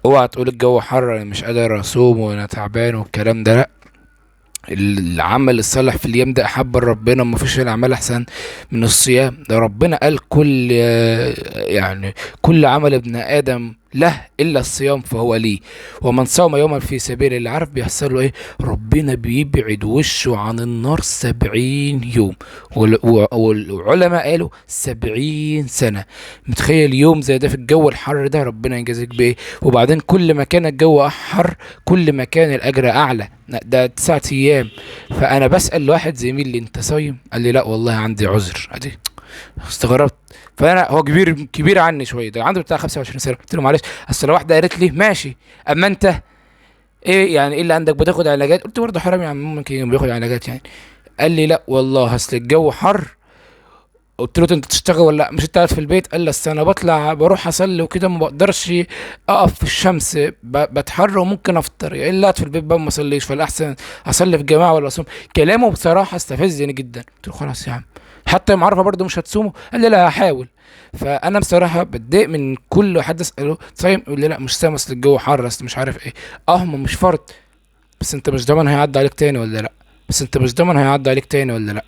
اوعى تقول الجو حر انا مش قادر اصوم وانا تعبان والكلام ده، لا، العمل الصالح في الايام ده احب ربنا، ما فيش الاعمال احسن من الصيام ده. ربنا قال كل يعني كل عمل ابن ادم له الا الصيام فهو ليه، ومن صام يوما في سبيل الله، عارف بيحصل له ايه؟ ربنا بيبعد وشه عن النار 70 يوم، والعلماء قالوا 70 سنة. متخيل يوم زي ده في الجو الحر ده ربنا يجازيك بايه؟ وبعدين كل ما كان الجو احر كل ما كان الاجر اعلى، ده 9 ايام. فانا بسال واحد زميلي انت صايم؟ قال لي لا والله عندي عذر. ادي استغربت، فانا هو كبير كبير عني شوية، ده عنده بتاع 25 سنة. قلت له معلش اصل لو واحدة قالت لي ماشي، اما انت ايه يعني ايه اللي عندك بتاخد علاجات؟ قلت برضه حرام يعني ممكن يكون بياخد علاجات يعني. قال لي لا والله اصل الجو حر. قلت له انت تشتغل ولا لا؟ مش انت قاعد في البيت؟ قال لي اصل انا بطلع بروح اصلي وكده، ما بقدرش اقف في الشمس، بتحر وممكن افطر، يا الا اقعد في البيت بقى ما اصليش، فالاحسن اصلي في جماعة ولا اصوم. كلامه بصراحة استفزني جدا. قلت له خلاص يا عم، حتى يوم عرفه برضه مش هتصومه؟ قال لي لا هحاول. فانا بصراحة بتضايق من كل حد اساله صايم يقول لي لا مش صايم اصل الجو حر اصل مش عارف ايه. هم مش فرض، بس انت مش ضامن هيعدي عليك تاني ولا لا، بس انت مش ضامن هيعدي عليك تاني ولا لا.